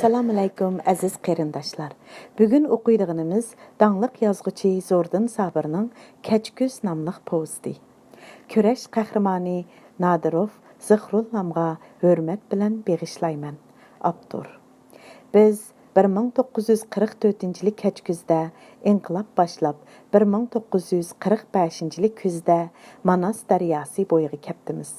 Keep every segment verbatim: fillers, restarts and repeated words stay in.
ئەسسالامۇئەلەيكۇم، ئەزىز قېرىنداشلار! بۈگۈن ئوقۇيدىغىنىمىز داڭلىق يازغۇچى زوردۇن سابىرنىڭ كەچكۈز ناملىق پوۋېستى. كۈرەش قەھرىمانى نادىروف زىخرۇللامغا ھۆرمەت بىلەن بېغىشلايمەن. ئاپتور. بىز بىر مىڭ توققۇز يۈز قىرىق تۆتىنچى يىلى كەچكۈزدە ئىنقىلاب باشلاپ، بىر مىڭ توققۇز يۈز قىرىق بەشىنچى يىلى كۈزدە ماناس دەرياسى بويىغا كەپتىمىز.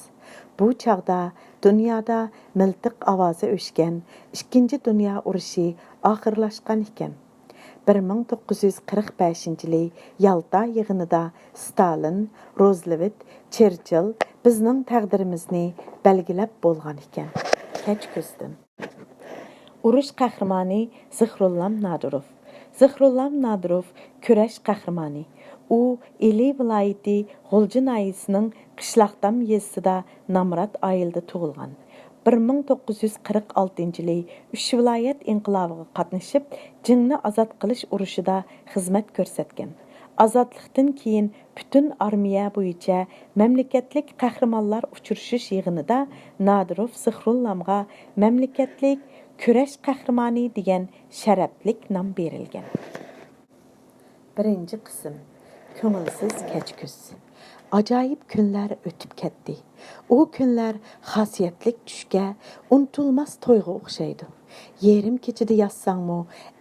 بۇ چاغدا دۇنيادا مىلتىق ئاۋازى ئۆچكەن ئىككىنچى دۇنيا ئۇرۇشى ئاخىرلاشقان ئىكەن. بىر مىڭ توققۇز يۈز قىرىق بەشىنچى يىلى يالتا يىغىنىدا ستالىن، روزۋېلت، چېرچىل بىزنىڭ تەقدىرىمىزنى بەلگىلەپ بولغان ئىكەن. كەچكۈزدىن. ئۇرۇش قەھرىمانى زىخرۇللام نادىروف. زىخرۇللام نادىروف كۈرەش قەھرىمانى. ئۇ ئىلى ۋىلايىتى غۇلجا ناھىيەسىنىڭ قىشلاقتام يېزىسىدا نامرات ئائىلىدە تۇغۇلغان. بىر مىڭ توققۇز يۈز قىرىق ئالتىنچى يىلى ئۈچ ۋىلايەت ئىنقىلابىغا قاتنىشىپ، جىڭنى ئازاد قىلىش ئۇرۇشىدا خىزمەت كۆرسەتكەن. ئازادلىقتىن كېيىن پۈتۈن ئارمىيە بويىچە مەملىكەتلىك قەھرىمانلار ئۇچرىشىش يىغىنىدا نادىروف زىخرۇللامغا مەملىكەتلىك كۈرەش قەھرىمانى دېگەن شەرەپلىك نام بېرىلگەن. بىرىنچى قىسىم. كۆڭۈلسىز كەچكۈز. ئاجايىپ كۈنلەر ئۆتۈپ كەتتى. ئۇ كۈنلەر خاسىيەتلىك چۈشكە، ئۇنتۇلماس تويغا ئوخشايدۇ. يېرىم كېچىدە ياتساڭمۇ،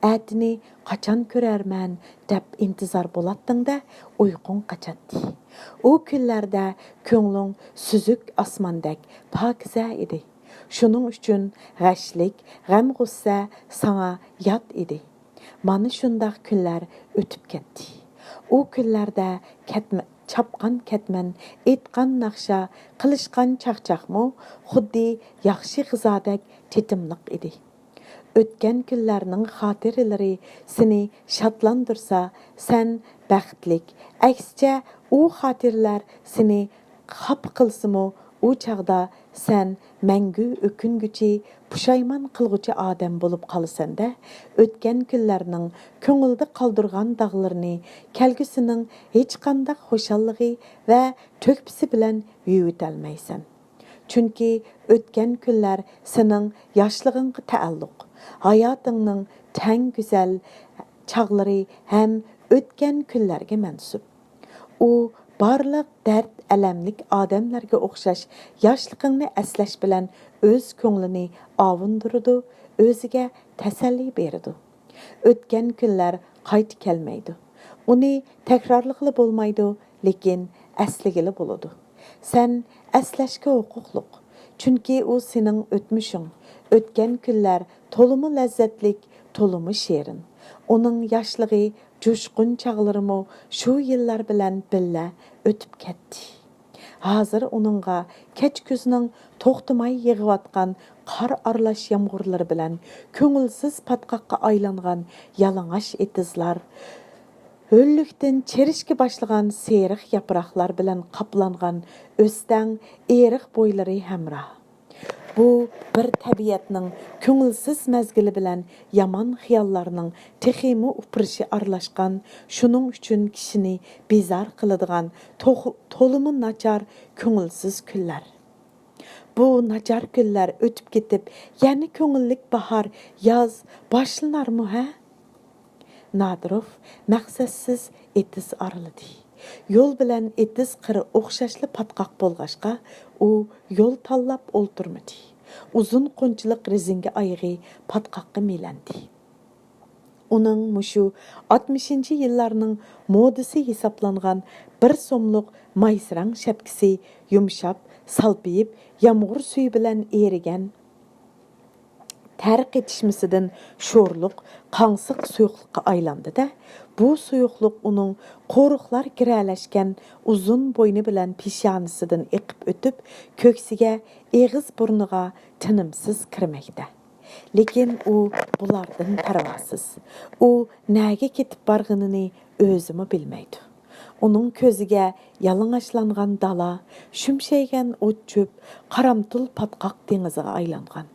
ئەتىنى قاچان كۆرەرمەن دەپ ئىنتىزار بولاتتىڭ-دە، ئۇيقۇڭ قاچاتتى. ئۇ كۈنلەردە كۆڭلۈڭ سۈزۈك ئاسماندەك پاكىزە ئىدى. شۇنىڭ ئۈچۈن غەشلىك، غەم-غۇسسە ساڭا يات ئىدى. مانا شۇنداق كۈنلەر ئۆتۈپ كەتتى. ئۇ كۈنلەردە كەتمە-، چاپقان كەتمەن، ئېيتقان ناخشا، قىلىشقان چاقچاقمۇ خۇددى ياخشى غىزادەك تېتىملىق ئىدى. ئۆتكەن كۈنلەرنىڭ خاتىرىلىرى سېنى شادلاندۇرسا، سەن بەختلىك. ئەكسىچە، ئۇ خاتىرىلەر سېنى خاپا قىلسىمۇ، ئۇ چاغدا سەن مەڭگۈ ئۆكۈنگۈچى، پۇشايمان قىلغۇچى ئادەم بولۇپ قالىسەن-دە. ئۆتكەن كۈنلەرنىڭ كۆڭۈلدە قالدۇرغان داغلىرىنى كەلگۈسىنىڭ ھېچقانداق خۇشاللىقى ۋە تۆھپىسى بىلەن يۇيۇۋېتەلمەيسەن. چۈنكى ئۆتكەن كۈنلەر سېنىڭ ياشلىقىڭغا تەئەللۇق. ھاياتىڭنىڭ تەڭ گۈزەل چاغلىرى ھەم ئۆتكەن كۈنلەرگە مەنسۇپ. ئۇ بارلىق دەرد-ئەلەملىك ئادەملەرگە ئوخشاش ياشلىقىڭنى ئەسلەش بىلەن ئۆز كۆڭلىنى ئاۋۇندۇرىدۇ، ئۆزىگە تەسەللى بېرىدۇ. ئۆتكەن كۈنلەر قايتا كەلمەيدۇ. ئۇنى تەكرارلىغىلى بولمايدۇ، لېكىن ئەسلىگىلى بولىدۇ. سەن ئەسلەشكە ھوقۇقلۇق، چۈنكى ئۇ سېنىڭ ئۆتمۈشۈڭ. ئۆتكەن كۈنلەر تولىمۇ لەززەتلىك، تولىمۇ شېرىن. ئۇنىڭ ياشلىقى، جۇشقۇن چاغلىرىمۇ شۇ يىللار بىلەن بىللە ئۆتۈپ كەتتى. ھازىر ئۇنىڭغا كەچ كۈزنىڭ توختىماي يېغىۋاتقان قار ئارىلاش يامغۇرلىرى بىلەن كۆڭۈلسىز پاتقاققا ئايلانغان يالىڭاچ ئېتىزلار، ھۆللۈكتىن چىرىشكە باشلىغان سېرىق ياپراقلار بىلەن قاپلانغان ئۆستەڭ ئېرىق بويلىرى ھەمراھ. بۇ بىر تەبىئەتنىڭ كۆڭۈلسىز مەزگىلى بىلەن يامان خىياللارنىڭ تېخىمۇ ئۇپرىشى ئارىلاشقان، شۇنىڭ ئۈچۈن كىشىنى بىزار قىلىدىغان توخ-، تولىمۇ ناچار، كۆڭۈلسىز كۈنلەر. بۇ ناچار كۈنلەر ئۆتۈپ كېتىپ، يەنە كۆڭۈللۈك باھار، ياز باشلىنارمۇ ھە؟ نادىروف مەقسەتسىز ئېتىز ئارىلىدى. يول بىلەن ئېتىز قىرى ئوخشاشلا پاتقاق بولغاچقا، ئۇ يول تاللاپ ئولتۇرمىدى. ئۇزۇن قونچىلىق رېزىنكە ئايىغى پاتقاققا مىلەندى. ئۇنىڭ مۇشۇ ئاتمىشىنچى يىللارنىڭ مودىسى ھېسابلانغان بىر سوملۇق مايسىراڭ شەپكىسى يۇمشاپ، سالپىيىپ، يامغۇر سۈيى بىلەن ئېرىگەن تەر قېتىشمىسىدىن شورلۇق، قاڭسىق سۇيۇقلۇققا ئايلاندى-دە، بۇ سۇيۇقلۇق ئۇنىڭ قورۇقلار گىرەلەشكەن ئۇزۇن بوينى بىلەن پېشانىسىدىن ئېقىپ ئۆتۈپ، كۆكسىگە، ئېغىز-بۇرنىغا تىنىمسىز كىرمەكتە. لېكىن ئۇ بۇلاردىن پەرۋاسىز. ئۇ نەگە كېتىپ بارغىنىنى ئۆزىمۇ بىلمەيدۇ. ئۇنىڭ كۆزىگە يالىڭاچلانغان دالا، شۈمشەيگەن ئوت-چۆپ، قارامتۇل پاتقاق دېڭىزىغا ئايلانغان.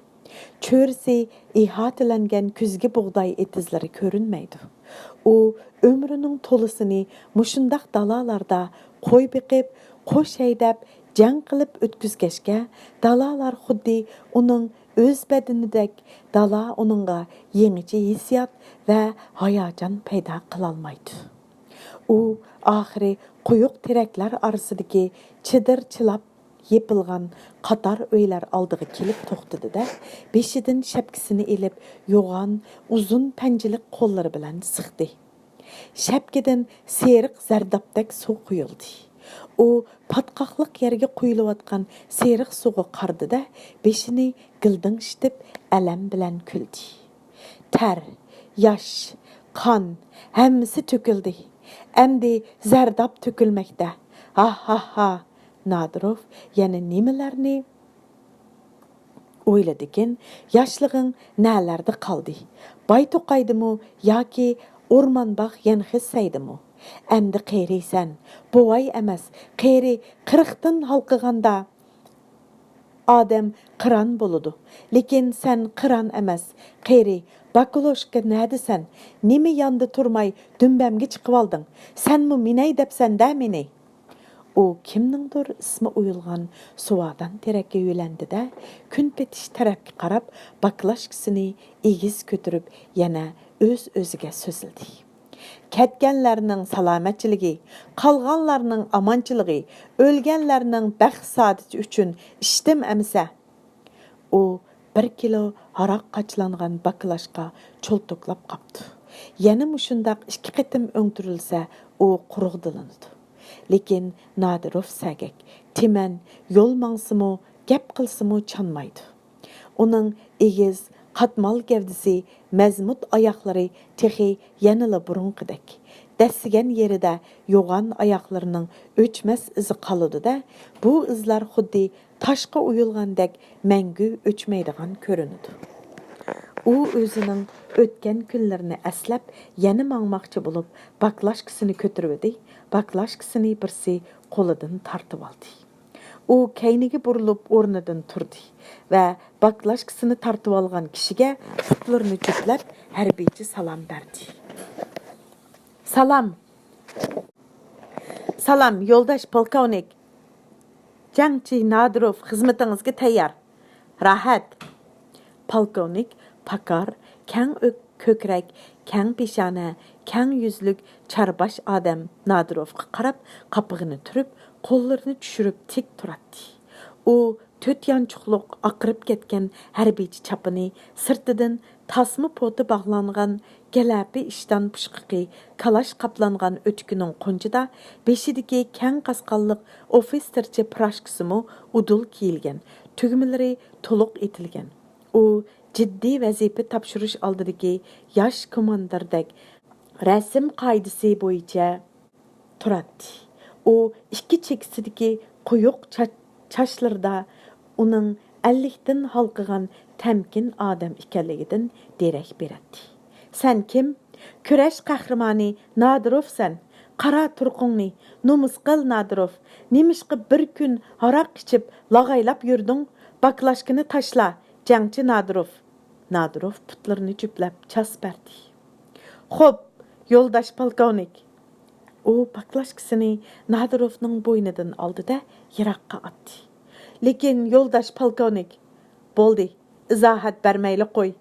چۆرىسى ئىھاتىلەنگەن كۈزگى بۇغداي ئېتىزلىرى كۆرۈنمەيدۇ. ئۇ ئۆمرىنىڭ تولىسىنى مۇشۇنداق دالالاردا قوي بېقىپ، قوش ھەيدەپ، جەڭ قىلىپ ئۆتكۈزگەچكە، دالالار خۇددى ئۇنىڭ ئۆز بەدىنىدەك دالا ئۇنىڭغا يېڭىچە ھېسسىيات ۋە ھاياجان پەيدا قىلالمايدۇ. ئۇ ئاخىرى قويۇق تېرەكلەر ئارىسىدىكى چېدىر چىلاپ يېپىلغان قاتار ئۆيلەر ئالدىغا كېلىپ توختىدى-دە، بېشىدىن شەپكىسىنى ئېلىپ، يوغان، ئۇزۇن پەنجىلىك قوللىرى بىلەن سىقتى. شەپكىدىن سېرىق زەردابتەك سۇ قۇيۇلدى. ئۇ پاتقاقلىق يەرگە قۇيۇلۇۋاتقان سېرىق سۇغا قارىدى-دە، بېشىنى گىلدىڭشىتىپ ئەلەم بىلەن كۈلدى. تەر، ياش، قان، ھەممىسى تۆكۈلدى. ئەمدى زەرداب تۆكۈلمەكتە. ھاھھاھھا! نادىروف يەنە نېمىلەرنى ئويلىدىكىن؟ ياشلىقىڭ نەلەردە قالدى؟ باي توقايدىمۇ ياكى ئورمان باغ يەنخېسسەيدىمۇ؟ ئەمدى قېرىيسەن، بوۋاي ئەمەس، قېرى، قىرىقتىن ھالقىغاندا ئادەم قىران بولىدۇ. لېكىن سەن قىران ئەمەس، قېرى، باكلوشكا نەدىسەن؟ نېمە ياندا تۇرماي دۈمبەمگە چىقىۋالدىڭ؟ سەنمۇ مىنەي دەپسەن-دە مېنى! ئۇ كىمنىڭدۇر ئىسمى ئويۇلغان سۇۋادان تېرەككە يۆلەندى-دە، كۈن پېتىش تەرەپكە قاراپ باكلاشكىسىنى ئېگىز كۆتۈرۈپ يەنە ئۆز-ئۆزىگە سۆزلىدى. كەتكەنلەرنىڭ سالامەتچىلىكى، قالغانلارنىڭ ئامانچىلىقى، ئۆلگەنلەرنىڭ بەخت-سائادىتى ئۈچۈن ئىچتىم ئەمىسە! ئۇ بىر كىلو ھاراق قاچىلانغان باكلاشكا چولتۇقلاپ قاپتۇ. يەنە مۇشۇنداق ئىككى قېتىم ئۆڭتۈرۈلسە، ئۇ قۇرغىدىلىنىدۇ. لېكىن نادىروف سەگەك، تىمەن، يول ماڭسىمۇ، گەپ قىلسىمۇ چانمايدۇ. ئۇنىڭ ئېگىز، قاتمال گەۋدىسى، مەزمۇت ئاياقلىرى تېخى يەنىلا بۇرۇنقىدەك. دەسسىگەن يېرىدە يوغان ئاياقلىرىنىڭ ئۆچمەس ئىزى قالىدۇ-دە، بۇ ئىزلار خۇددى تاشقا ئويۇلغاندەك مەڭگۈ ئۆچمەيدىغان كۆرۈنىدۇ. ئۇ ئۆزىنىڭ ئۆتكەن كۈنلىرىنى ئەسلەپ، يەنە ماڭماقچى بولۇپ، باكلاشكىسىنى كۆتۈرۈۋىدى، باكلاشكىسىنى بىرسى قولىدىن تارتىۋالدى. ئۇ كەينىگە بۇرۇلۇپ ئورنىدىن تۇردى ۋە باكلاشكىسىنى تارتىۋالغان كىشىگە پۇتلىرىنى جۈپلەپ ھەربىيچە سالام بەردى. سالام! سالام، يولداش پولكوۋنىك! جەڭچى نادىروف خىزمىتىڭىزگە تەييار. راھەت! پولكوۋنىك پاكار، كەڭ ئۆك-، كۆكرەك، كەڭ پېشانە، كەڭ يۈزلۈك چارباش ئادەم نادىروفقا قاراپ قاپىقىنى تۈرۈپ، قوللىرىنى چۈشۈرۈپ تىك تۇراتتى. ئۇ تۆت يانچۇقلۇق ئاقىرىپ كەتكەن ھەربىيچە چاپىنى، سىرتىدىن تاسما پوتا باغلانغان گەلەپە ئىشتان پۇچقىقى، كالاش قاپلانغان ئۆتۈكىنىڭ قونچىدا، بېشىدىكى كەڭ قاسقانلىق ئوفىتسېرچە پىراژكىسىمۇ ئۇدۇل كىيىلگەن، تۈگمىلىرى تولۇق ئېتىلگەن. ئۇ جىددىي ۋەزىپە تاپشۇرۇش ئالدىدىكى ياش كوماندىردەك رەسىم قائىدىسى بويىچە تۇراتتى. ئۇ ئىككى چېكىسىدىكى قويۇق چاچ-، چاچلىرىدا ئۇنىڭ ئەللىكتىن ھالقىغان تەمكىن ئادەم ئىكەنلىكىدىن دېرەك بېرەتتى. سەن كىم؟ كۈرەش قەھرىمانى نادىروفسەن. قارا تۇرقۇڭنى، نومۇس قىل، نادىروف. نېمىشقا بىر كۈن ھاراق ئىچىپ، لاغايلاپ يۈردۈڭ؟ باكلاشكىنى تاشلا، جەڭچى نادىروف. نادىروف پۇتلىرىنى جۈپلەپ چاس بەردى. خوپ، يولداش پولكوۋنىك. ئۇ باكلاشكىسىنى نادىروفنىڭ بوينىدىن ئالدى-دە، يىراققا ئاتتى. لېكىن يولداش پولكوۋنىك. بولدى، ئىزاھات بەرمەيلى قوي.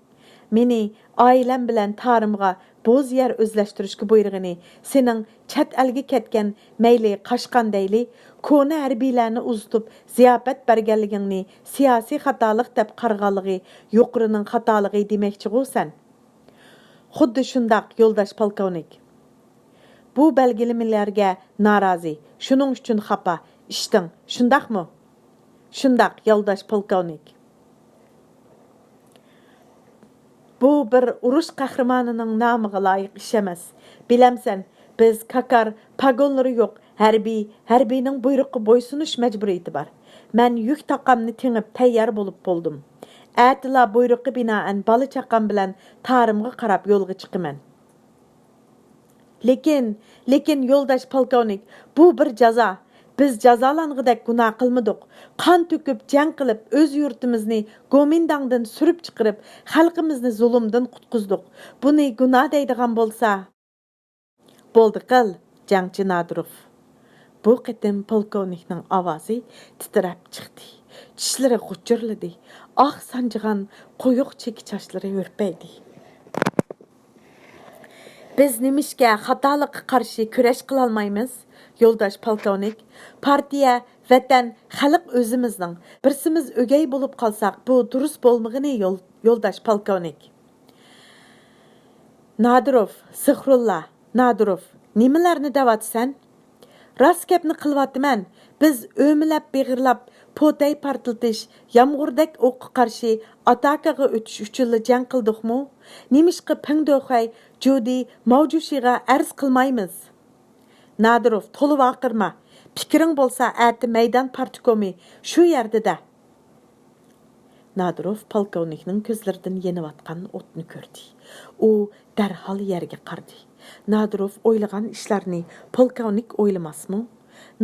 مېنى ئائىلەم بىلەن تارىمغا بوز يەر ئۆزلەشتۈرۈشكە بۇيرۇغىنى، سېنىڭ چەت ئەلگە كەتكەن، مەيلى قاچقان دەيلى، كونا ھەربىيلەرنى ئۇزىتىپ زىياپەت بەرگەنلىكىڭنى سىياسىي خاتالىق دەپ قارىغانلىقى يۇقىرىنىڭ خاتالىقى دېمەكچىغۇ سەن؟ خۇددى شۇنداق، يولداش پولكوۋنىك. بۇ بەلگىلىمىلەرگە نارازى، شۇنىڭ ئۈچۈن خاپا. ئىشتىڭ، شۇنداقمۇ؟ شۇنداق، يولداش پولكوۋنىك. بۇ بىر ئۇرۇش قەھرىمانىنىڭ نامىغا لايىق ئىش ئەمەس. بىلەمسەن، بىز كاكار، پاگونلىرى يوق، ھەربىي، ھەربىينىڭ بۇيرۇقىغا بويسۇنۇش مەجبۇرىيىتى بار. مەن يۈك تاقامنى تېڭىپ تەييار بولۇپ بولدۇم. ئەتىلا بۇيرۇققا بىنائەن بالا-چاقام بىلەن تارىمغا قاراپ يولغا چىقىمەن. لېكىن، لېكىن، يولداش پولكوۋنىك، بۇ بىر جازا. بىز جازالانغۇدەك گۇناھ قىلمىدۇق. قان تۆكۈپ، جەڭ قىلىپ، ئۆز يۇرتىمىزنى گومىنداڭدىن سۈرۈپ چىقىرىپ، خەلقىمىزنى زۇلۇمدىن قۇتقۇزدۇق. بۇنى گۇناھ دەيدىغان بولسا. بولدى قىل، جەڭچى نادىروف. بۇ قېتىم پولكوۋنىكنىڭ ئاۋازى تىترەپ چىقتى. چىشلىرى غۇچۇرلىدى. ئاق سانجىغان قويۇق چېكە چاچلىرى ھۈرپەيدى. بىز نېمىشقا خاتالىققا قارشى كۈرەش قىلالمايمىز، يولداش پولكوۋنىك؟ پارتىيە، ۋەتەن، خەلق ئۆزىمىزنىڭ. بىرسىمىز ئۆگەي بولۇپ قالساق، بۇ دۇرۇس بولمىغىنى، يول-، يولداش پولكوۋنىك. نادىروف، زىخرۇللا، نادىروف، نېمىلەرنى دەۋاتىسەن؟ راست گەپنى قىلىۋاتىمەن. بىز ئۆمىلەپ، بېغىرلاپ، پوتەي پارتلىتىش، يامغۇردەك ئوققا قارشى ئاتاكىغا ئۆتۈش ئۈچۈنلا جەڭ قىلدۇقمۇ؟ نېمىشقا پېڭ دېخۇەي، جۇدى، ماۋجۇشىغا ئەرز قىلمايمىز؟ نادىروف، تولا ۋارقىرىما. پىكرىڭ بولسا، ئەتە مەيدان پارتكومى شۇ يەردە دە. نادىروف پولكوۋنىكنىڭ كۆزلىرىدىن يېنىۋاتقان ئوتنى كۆردى. ئۇ دەرھال يەرگە قارىدى. نادىروف ئويلىغان ئىشلارنى پولكوۋنىك ئويلىماسمۇ؟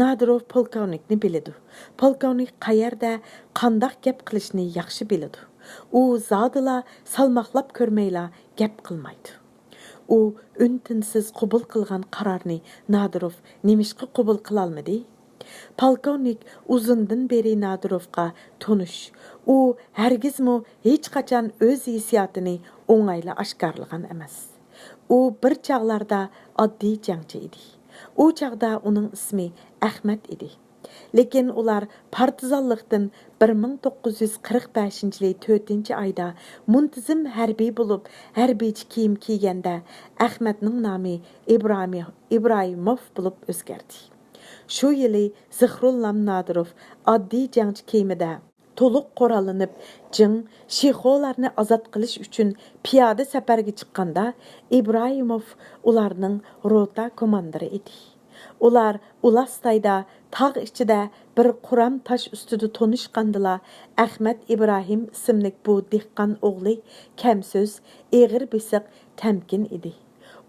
نادىروف پولكوۋنىكنى بىلىدۇ. پولكوۋنىك قەيەردە، قانداق گەپ قىلىشنى ياخشى بىلىدۇ. ئۇ زادىلا سالماقلاپ كۆرمەيلا گەپ قىلمايدۇ. ئۇ ئۈن-تىنسىز قوبۇل قىلغان قارارنى نادىروف نېمىشقا قوبۇل قىلالمىدى؟ پولكوۋنىك ئۇزۇندىن بېرى نادىروفقا تونۇش. ئۇ ھەرگىزمۇ ھېچقاچان ئۆز ھېسسىياتىنى ئوڭايلا ئاشكارىلىغان ئەمەس. ئۇ بىر چاغلاردا ئاددىي جەڭچى ئىدى. ئۇ چاغدا ئۇنىڭ ئىسمى ئەخمەت ئىدى. لېكىن ئۇلار پارتىزانلىقتىن بىر مىڭ توققۇز يۈز قىرىق بەشىنچى يىلى تۆتىنچى ئايدا مۇنتىزىم ھەربىي بولۇپ، ھەربىيچە كىيىم كىيگەندە، ئەخمەتنىڭ نامى ئىبرامى-، ئىبراھىموف بولۇپ ئۆزگەردى. شۇ يىلى زىخرۇللام نادىروف ئاددىي جەڭچى كىيىمىدە تولۇق قوراللىنىپ، جىڭ شىخولارنى ئازاد قىلىش ئۈچۈن پىيادە سەپەرگە چىققاندا، ئىبراھىموف ئۇلارنىڭ روتا كوماندىرى ئىدى. ئۇلار ئۇلاستايدا، تاغ ئىچىدە بىر قۇرام تاش ئۈستىدە تونۇشقاندىلا، ئەخمەت ئىبراھىم ئىسىملىك بۇ دېھقان ئوغلى كەمسۆز، ئېغىر بېسىق، تەمكىن ئىدى.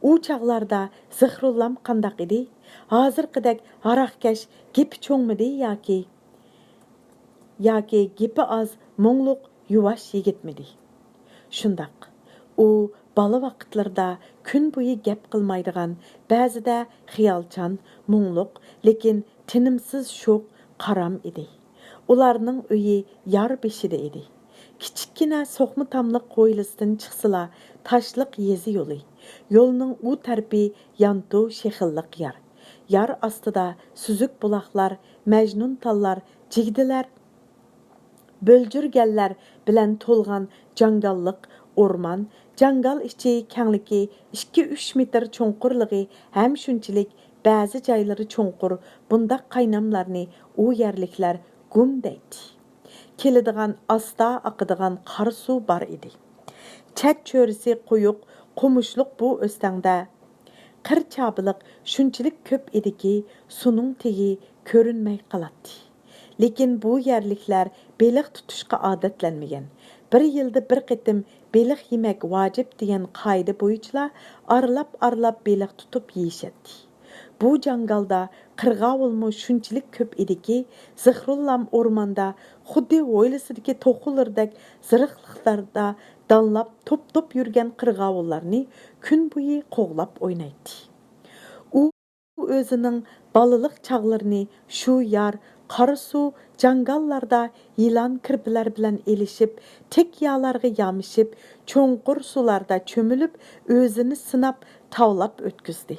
ئۇ چاغلاردا زىخرۇللام قانداق ئىدى؟ ھازىرقىدەك ھاراقكەش، گېپى چوڭمىدى ياكى، ياكى گېپى ئاز، مۇڭلۇق، يۇۋاش يىگىتمىدى؟ شۇنداق، ئۇ بالا ۋاقىتلىرىدا كۈن بويى گەپ قىلمايدىغان، بەزىدە خىيالچان، مۇڭلۇق، لېكىن تىنىمسىز شوخ، قارام ئىدى. ئۇلارنىڭ ئۆيى يار بېشىدا ئىدى. كىچىككىنە سوقما تاملىق ھويلىسىدىن چىقسىلا، تاشلىق يېزا يولى. يولنىڭ ئۇ تەرىپى يانتۇ شېخىللىق يار. يار ئاستىدا سۈزۈك بۇلاقلار، مەجنۇن تاللار، جىگدىلەر، بۆلجۈرگەنلەر بىلەن تولغان جاڭگاللىق ئورمان. جاڭگال ئىچى كەڭلىكى ئىككى ئۈچ مېتىر، چوڭقۇرلۇقى ھەم شۇنچىلىك، بەزى جايلىرى چوڭقۇر، بۇنداق قايناملارنى ئۇ يەرلىكلەر گۇم دەيتتى. كېلىدىغان ئاستا ئاقىدىغان قارا سۇ بار ئىدى. چەت چۆرىسى قويۇق، قومۇشلۇق بۇ ئۆستەڭدە. قىر چابىلىق شۇنچىلىك كۆپ ئىدىكى، سۇنىڭ تېگى كۆرۈنمەي قالاتتى. لېكىن بۇ يەرلىكلەر بېلىق تۇتۇشقا ئادەتلەنمىگەن. بىر يىلدا بىر قېتىم بېلىق يېمەك ۋاجىپ دېگەن قائىدە بويىچىلا ئارىلاپ-ئارىلاپ بېلىق تۇتۇپ يېيىشەتتى. بۇ جاڭگالدا قىرغاۋۇلمۇ شۇنچىلىك كۆپ ئىدىكى، زىخرۇللام ئورماندا خۇددى ھويلىسىدىكى توخۇلىرىدەك زىرىقلىقلاردا دانلاپ توپ-توپ يۈرگەن قىرغاۋۇللارنى كۈن بويى قوغلاپ ئوينايتتى. ئۇ ئۆزىنىڭ بالىلىق چاغلىرىنى شۇ يار، قارا سۇ، جاڭگاللاردا يىلان، كىرپىلەر بىلەن ئېلىشىپ، تىك يالارغا يامىشىپ، چوڭقۇر سۇلاردا چۆمۈلۈپ، ئۆزىنى سىناپ، تاۋلاپ ئۆتكۈزدى.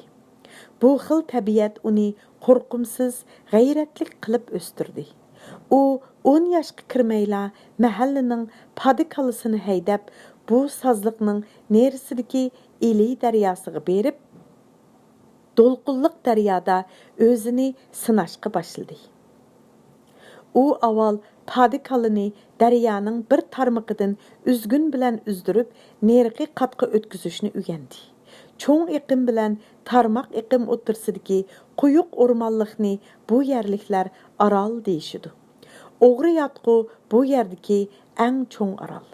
بۇ خىل تەبىئەت ئۇنى قورقۇمسىز، غەيرەتلىك قىلىپ ئۆستۈردى. ئۇ ئون ياشقا كىرمەيلا مەھەللىنىڭ پادى كالىسىنى ھەيدەپ، بۇ سازلىقنىڭ نېرىسىدىكى ئىلى دەرياسىغا بېرىپ، دولقۇنلۇق دەريادا ئۆزىنى سىناشقا باشلىدى. ئۇ ئاۋۋال پادى كالىنى دەريانىڭ بىر تارمىقىدىن ئۈزگۈن بىلەن ئۈزدۈرۈپ، نېرىقى قاتقا ئۆتكۈزۈشنى ئۆگەندى. چوڭ ئېقىم بىلەن تارماق ئېقىم ئوتتۇرىسىدىكى قويۇق ئورمانلىقنى بۇ يەرلىكلەر ئارال دېيىشىدۇ. ئوغرى ياتقۇ بۇ يەردىكى ئەڭ چوڭ ئارال.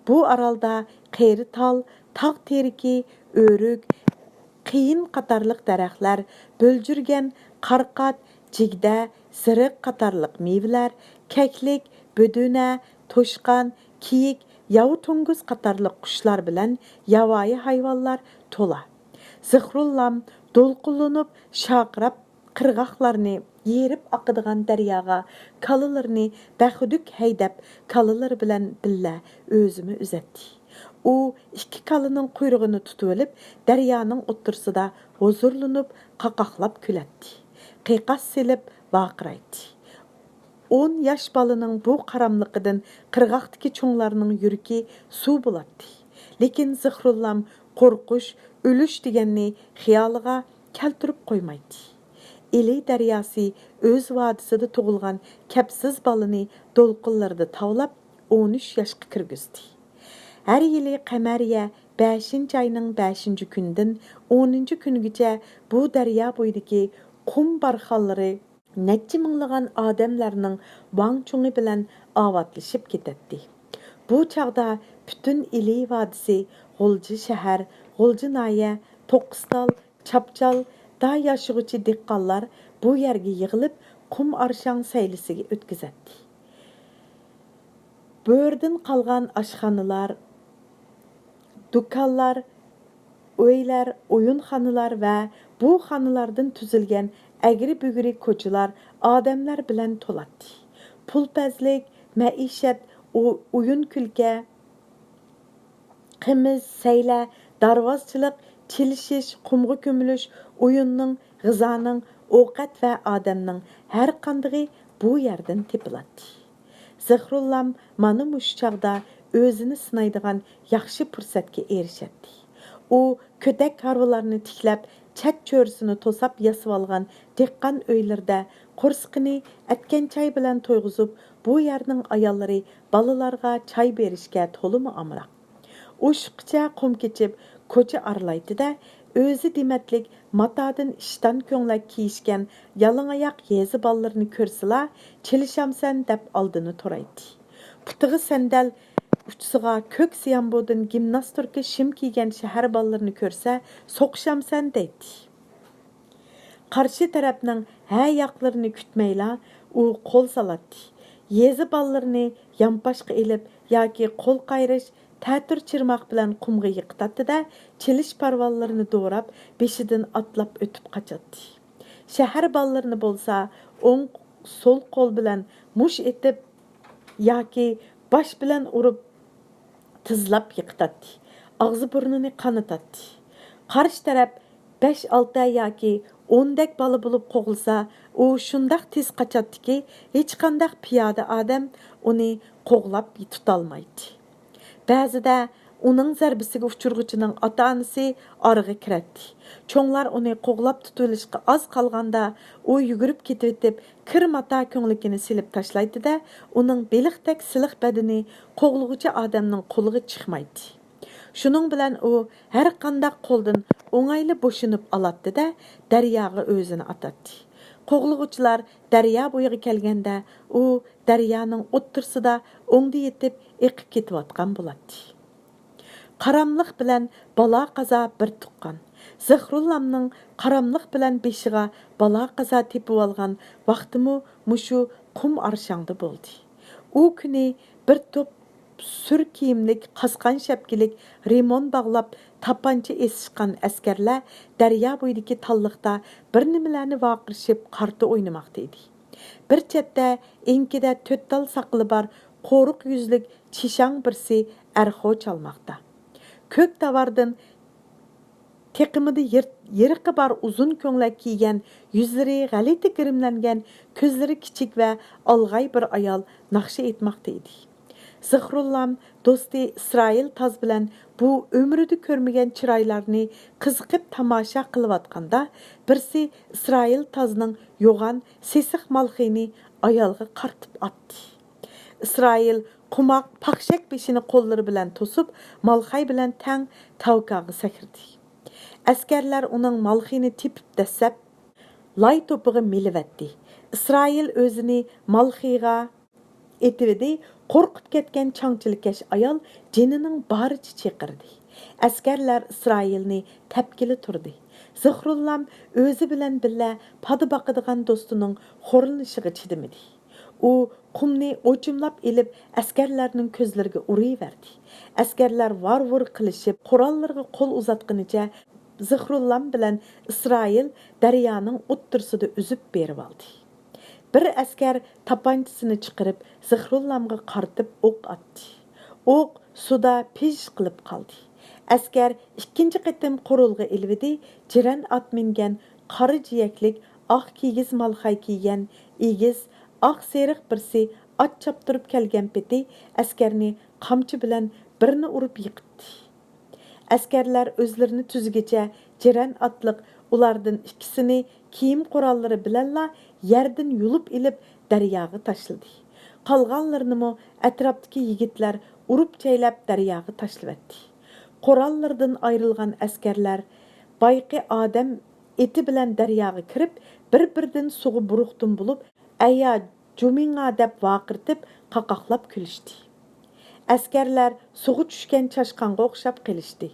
بۇ ئارالدا قېرى تال، تاغ تېرىكى، ئۆرۈك، قېيىن قاتارلىق دەرەخلەر، بۆلجۈرگەن، قارقات، جىگدە، زىرىق قاتارلىق مېۋىلەر، كەكلىك، بۆدۈنە، توشقان، كېيىك، ياۋا توڭگۇز قاتارلىق قۇشلار بىلەن ياۋايى ھايۋانلار تولا. زىخرۇللام دولقۇنلىنىپ، شارقىراپ قىرغاقلارنى يېرىپ ئاقىدىغان دەرياغا كالىلىرىنى بەخۈدۈك ھەيدەپ، كالىلىرى بىلەن بىللە ئۆزىمۇ ئۈزەتتى. ئۇ ئىككى كالىنىڭ قۇيرۇقىنى تۇتۇۋېلىپ، دەريانىڭ ئوتتۇرىسىدا ھۇزۇرلىنىپ، قاقاقلاپ كۈلەتتى. قىيقاس سېلىپ ۋارقىرايتتى. ئون ياش بالىنىڭ بۇ قاراملىقىدىن قىرغاقتىكى چوڭلارنىڭ يۈرىكى سۇ بولاتتى. لېكىن زىخرۇللام قورقۇش، ئۆلۈش دېگەننى خىيالىغا كەلتۈرۈپ قويمايتتى. ئىلى دەرياسى ئۆز ۋادىسىدا تۇغۇلغان كەپسىز بالىنى دولقۇنلىرىدا تاۋلاپ، ئون ئۈچ ياشقا كىرگۈزدى. ھەر يىلى قەمەرىيە بەشىنچى ئاينىڭ بەشىنچى كۈنىدىن ئونىنچى كۈنىگىچە بۇ دەريا بويىدىكى قۇم بارخانلىرى نەچچە مىڭلىغان ئادەملەرنىڭ ۋاڭ-چۇڭى بىلەن ئاۋاتلىشىپ كېتەتتى. بۇ چاغدا پۈتۈن ئىلى ۋادىسى، غۇلجا شەھەر، غۇلجا ناھىيە، توققۇزتال، چاپچال، دا ياشىغۇچى دېھقانلار بۇ يەرگە يىغىلىپ، قۇم ئارشاڭ سەيلىسىگە ئۆتكۈزەتتى. بۆرىدىن قالغان ئاشخانىلار، دۇكانلار، ئۆيلەر، ئويۇنخانىلار ۋە بۇ خانىلاردىن تۈزۈلگەن ئەگرى-بۈگرى كوچىلار ئادەملەر بىلەن تولاتتى. پۇل-پەزلىك، مەئىشەت، ئو-، ئويۇن-كۈلكە، قىمىز، سەيلە، دارۋازچىلىق، چېلىشىش، قۇمغا كۆمۈلۈش، ئويۇننىڭ، غىزانىڭ، ئوقەت ۋە ئادەمنىڭ ھەرقاندىقى بۇ يەردىن تېپىلاتتى. زىخرۇللام مانا مۇشۇ چاغدا ئۆزىنى سىنايدىغان ياخشى پۇرسەتكە ئېرىشەتتى. ئۇ كۆتەك ھارۋىلارنى تىكلەپ، چەت چۆرىسىنى توساپ ياسىۋالغان دېھقان ئۆيلىرىدە قورسىقىنى ئەتكەن چاي بىلەن تويغۇزۇپ، بۇ يەرنىڭ ئاياللىرى بالىلارغا چاي بېرىشكە تولىمۇ ئامراق. ئوشۇققىچە قۇم كېچىپ، كوچا ئارىلايتتى-دە، ئۆزى دېمەتلىك ماتادىن ئىشتان كۆڭلەك كىيىشكەن يالىڭاياق يېزا بالىلىرىنى كۆرسىلا، «چېلىشامسەن؟» دەپ ئالدىنى تورايتتى. پۇتىغا سەندەل، ئۇچىسىغا كۆك سيامبودىن گىمناستوركا شىم كىيگەن شەھەر بالىلىرىنى كۆرسە، «سوقۇشامسەن؟» دەيتتى. قارشى تەرەپنىڭ ھە ياقلىرىنى كۈتمەيلا، ئۇ قول سالاتتى. يېزا بالىلىرىنى يانپاشقا ئېلىپ ياكى قول قايرىش، تەتۈر چىرماق بىلەن قۇمغا يىقىتاتتى-دە، چېلىش پارۋانلىرىنى دوراپ، بېشىدىن ئاتلاپ ئۆتۈپ قاچاتتى. شەھەر بالىلىرىنى بولسا ئوڭ، سول قول بىلەن مۇش ئېتىپ ياكى باش بىلەن ئۇرۇپ، تىزلاپ يىقىتاتتى. ئاغزى-بۇرنىنى قانىتاتتى. قارشى تەرەپ بەش-ئالتە ياكى ئوندەك بالا بولۇپ قوغلىسا، ئۇ شۇنداق تېز قاچاتتىكى، ھېچقانداق پىيادە ئادەم ئۇنى قوغلاپ تۇتالمايتتى. بەزىدە ئۇنىڭ زەربىسىگە ئۇچرىغۇچىنىڭ ئاتا-ئانىسى ئارىغا كىرەتتى. چوڭلار ئۇنى قوغلاپ تۇتۇۋېلىشقا ئاز قالغاندا، ئۇ يۈگۈرۈپ كېتىۋېتىپ، كىر ماتا كۆڭلىكىنى سېلىپ تاشلايتتى-دە، ئۇنىڭ بېلىقتەك سىلىق بەدىنى قوغلىغۇچى ئادەمنىڭ قولىغا چىقمايتتى. شۇنىڭ بىلەن ئۇ ھەرقانداق قولدىن ئوڭايلا بوشىنىپ ئالاتتى-دە، دەرياغا ئۆزىنى ئاتاتتى. قوغلىغۇچىلار دەريا بويىغا كەلگەندە، ئۇ دەريانىڭ ئوتتۇرىسىدا ئوڭدا يېتىپ ئېقىپ كېتىۋاتقان بولاتتى. قاراملىق بىلەن بالا-قازا بىر تۇغقان. زىخرۇللامنىڭ قاراملىق بىلەن بېشىغا بالا-قازا تېپىۋالغان ۋاقتىمۇ مۇشۇ قۇم ئارشاڭدا بولدى. ئۇ كۈنى بىر توپ سۈر كىيىملىك، قاسقان شەپكىلىك، رىمون باغلاپ، تاپانچا ئېسىشقان ئەسكەرلەر دەريا بويىدىكى تاللىقتا بىر نېمىلەرنى ۋارقىرىشىپ، قارتا ئوينىماقتا ئىدى. بىر چەتتە ئېڭىكىدە تۆت تال ساقىلى بار، قورۇق يۈزلۈك چىشاڭ بىرسى ئەرخۇ چالماقتا. كۆك تاۋاردىن تېقىمىدا يىر-، يىرىقى بار ئۇزۇن كۆڭلەك كىيگەن، يۈزلىرى غەلىتە گىرىملەنگەن، كۆزلىرى كىچىك ۋە ئالغاي بىر ئايال ناخشا ئېيتماقتا ئىدى. زىخرۇللام دوستى ئىسرائىل تاز بىلەن بۇ ئۆمرىدە كۆرمىگەن چىرايلارنى قىزىقىپ تاماشا قىلىۋاتقاندا، بىرسى ئىسرائىل تازنىڭ يوغان سېسىق مالخىيىنى ئايالغا قارىتىپ ئاتتى. ئىسرائىل قوماق پاخشەك بېشىنى قوللىرى بىلەن توسۇپ، مالخاي بىلەن تەڭ تاۋكاغا سەكرىدى. ئەسكەرلەر ئۇنىڭ مالخىيىنى تېپىپ دەسسەپ، لاي توپىغا مېلىۋەتتى. ئىسرائىل ئۆزىنى مالخىيغا ئېتىۋىدى، قورقۇپ كەتكەن چاڭچىلكەش ئايال جېنىنىڭ بارىچە چېقىردى. ئەسكەرلەر ئىسرائىلنى تەپكىلى تۇردى. زىخرۇللام ئۆزى بىلەن بىللە پادا باقىدىغان دوستىنىڭ خورلىنىشىغا چىدىمىدى. ئۇ قۇمنى ئوچۇملاپ ئېلىپ، ئەسكەرلەرنىڭ كۆزلىرىگە ئۇرۇۋەردى. ئەسكەرلەر ۋار-ۋۇر قىلىشىپ، قوراللىرىغا قول ئۇزاتقىنىچە زىخرۇللام بىلەن ئىسرائىل دەريانىڭ ئوتتۇرىسىدا ئۈزۈپ بېرىۋالدى. بىر ئەسكەر تاپانچىسىنى چىقىرىپ، زىخرۇللامغا قارىتىپ ئوق ئاتتى. ئوق سۇدا پىژ قىلىپ قالدى. ئەسكەر ئىككىنچى قېتىم قورۇلغا ئېلىۋىدى، جىرەن ئات مىنگەن، قارا جىيەكلىك، ئاق كىگىز مالخاي كىيگەن، ئېگىز، ئاق سېرىق بىرسى ئات چاپتۇرۇپ كەلگەن پېتى ئەسكەرنى قامچا بىلەن بىرنى ئۇرۇپ يىقىتتى. ئەسكەرلەر ئۆزلىرىنى تۈزىگىچە جىرەن ئاتلىق ئۇلاردىن ئىككىسىنى كىيىم قوراللىرى بىلەنلا يەردىن يۇلۇپ ئېلىپ دەرياغا تاشلىدى. قالغانلىرىنىمۇ ئەتراپتىكى يىگىتلەر ئۇرۇپ چەيلەپ دەرياغا تاشلىۋەتتى. قوراللىرىدىن ئايرىلغان ئەسكەرلەر بايىقى ئادەم ئېتى بىلەن دەرياغا كىرىپ، بىر-بىرىدىن سۇغا بۇرۇقتۇم بولۇپ، ئەييا جۇمىڭا دەپ ۋارقىرىتىپ، قاقاقلاپ كۈلۈشتى. ئەسكەرلەر سۇغا چۈشكەن چاشقانغا ئوخشاپ قېلىشتى.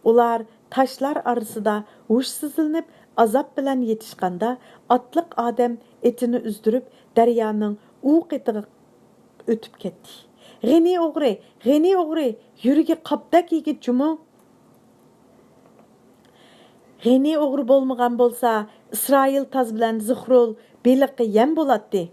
ئۇلار تاشلار ئارىسىدا ھوشسىزلىنىپ، ئازاب بىلەن يېتىشقاندا، ئاتلىق ئادەم ئېتىنى ئۈزدۈرۈپ، دەريانىڭ ئۇ قېتىغا ئۆتۈپ كەتتى. غېنى ئوغرى، غېنى ئوغرى، يۈرىكى قاپتەك يىگىت جۇمۇ! غېنى ئوغرى بولمىغان بولسا، ئىسرائىل تاز بىلەن زىخرۇل بېلىققا يەم بولاتتى.